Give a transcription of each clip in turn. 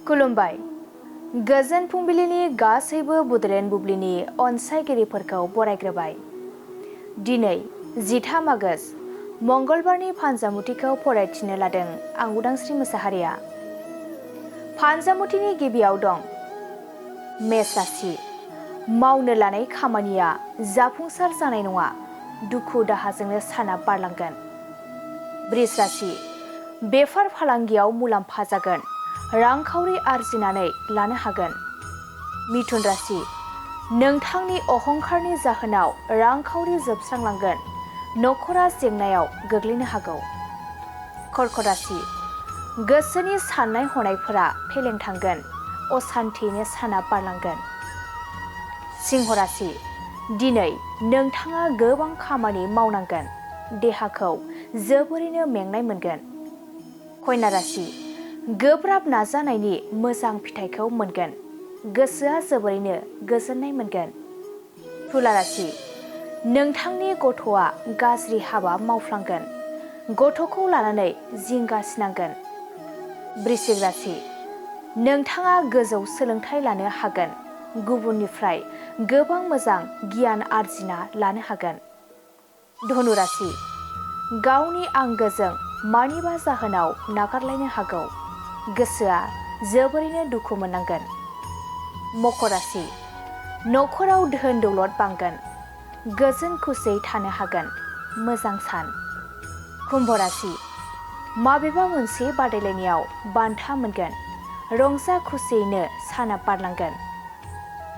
खुलुमबाय। गोजोन फुंबिलिनि गासैबो बड'लेण्ड बुब्लिनि अनसायगिरिफोरखौ बरायग्रोबाय। दिनै 13 आगस्त मंगलबारनि फानजामुथिखौ फरायथिनो लादों आं उदांस्रि मोसाहारिया। फानजामुथिनि गिबियाव दं मेष राशि। मावनो लानाय खामानिया जाफुंसार जानाय नङा, दुखु दाहाजोंनो साना बारलांगोन। बृष राशि। बेफार फालांगियाव मुलाम्फा जागोन, रांखावरि आरजिनानै लानो हागोन। मिथुन राशि। नोंथांनि अहंखारनि जाहोनाव रांखावरि जोबस्रांलांगोन, नखरा जेंनायाव गोग्लैनो हागौ। कर्कट राशि। गोसोनि साननाय हनायफोरा फेलें थांगोन, असान्थियैनो साना बारलांगोन। सिंह राशि। दिनै नोंथाङा गोबां खामानि मावनांगोन, देहाखौ जोबोरैनो मेंनाय मोनगोन। कन्या राशि। गोब्राब नाजानायनि मोजां फिथाइखौ मोनगोन, गोसोआ जोबोरैनो गोजोननाय मोनगोन। तुला राशि। नोंथांनि गथ'आ गाज्रि हाबा मावफ्लांगोन, गथ'खौ लानानै जिंगासिनांगोन। वृश्चिक राशि। नोंथाङा गोजौ सोलोंथाइ लानो हागोन, गुबुननिफ्राय गोबां मोजां गियान आरजिना लानो हागोन। धनु राशि। गावनि आंगोजों मानिबा जाहोनाव नागारलायनो हागौ, गोसोआ जोबोरैनो दुखु मोननांगोन। मकर राशि। नखराव धोन दौलत बांगोन, गोजोन खुसियै थानो हागोन, मोजां सान। कुम्भ राशि। माबेबा मोनसे बादायलायनायाव बान्था मोनगोन, रंजा खुसियैनो साना बारलांगोन।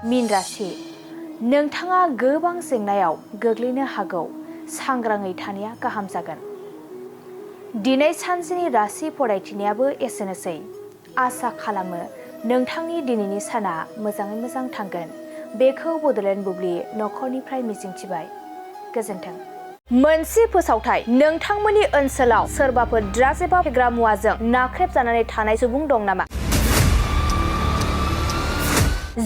मीन राशि। नोंथाङा गोबां जेंनायाव गोग्लैनो हागौ, सांग्राङै थानाया गाहाम जागोन। दिनै सानसेनि राशि फरायथिनायाबो एसेनोसै। आसा खालामो नोंथांनि दिनैनि साना मोजाङै मोजां थांगोन, बेखौ बड'लेण्ड बुब्लि नखरनिफ्राय मिजिंथिबाय। गोजोन्थों। मोनसे फोसावथाय। नोंथांमोननि ओनसोलाव सोरबाफोर ड्राग्स एबा फेग्रा मुवाजों नाख्रेबजानानै थानाय सुबुं दं नामा?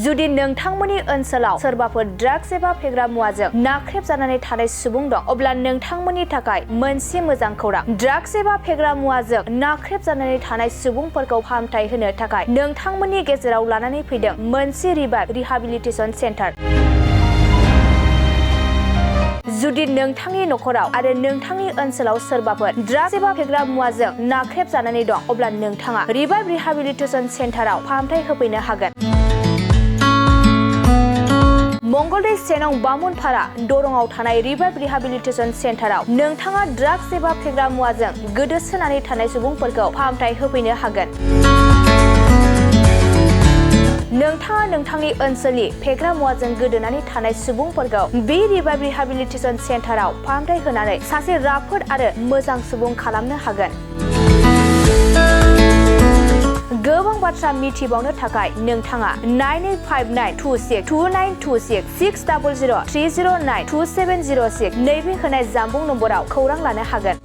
जुदि नोंथांमोननि ओनसोलाव सोरबाफोर ड्राग्स एबा फेग्रा मुवाजों नाख्रेबजानानै थानाय सुबुं दं, अब्ला नोंथांमोननि थाखाय मोनसे मोजां खौरां। ड्राग्स एबा फेग्रा मुवाजों नाख्रेबजानानै थानाय सुबुंफोरखौ फाहामथाय होनो थाखाय नोंथांमोननि गेजेराव लानानै फैदों मोनसे रिभाइभ रिहाबिलिटेसन सेन्टार। जुदि नोंथांनि नखराव आरो नोंथांनि ओनसोलाव सोरबाफोर ड्राग्स एबा फेग्रा मुवाजों नाख्रेबजानानै दं, अब्ला नोंथाङा रिभाइभ रिहाबिलिटेसन सेन्टाराव फाहामथाय होफैनो हागोन। मंगलदै 1 नं बामुनपारा दरंआव थानाय रिभाइभ रिहाबिलिटेसन सेन्टाराव नोंथाङा ड्राग्स एबा फेग्रा मुवाजों गोदोसोनानै थानाय सुबुंफोरखौ फाहामथाय होफैनो हागोन। नोंथाङा नोंथांनि ओनसोलनि फेग्रा मुवाजों गोदोनानै थानाय सुबुंफोरखौ बे रिभाइभ रिहाबिलिटेसन सेन्टाराव फाहामथाय होनानै सासे राफोद आरो मोजां सुबुं खालामनो हागोन। गोबां बाथ्रा मिथिबावनो थाखाय नोंथाङा 9859262926 60030927006 नैबे होनाय जानबुं नम्बराव खौरां लानो हागोन।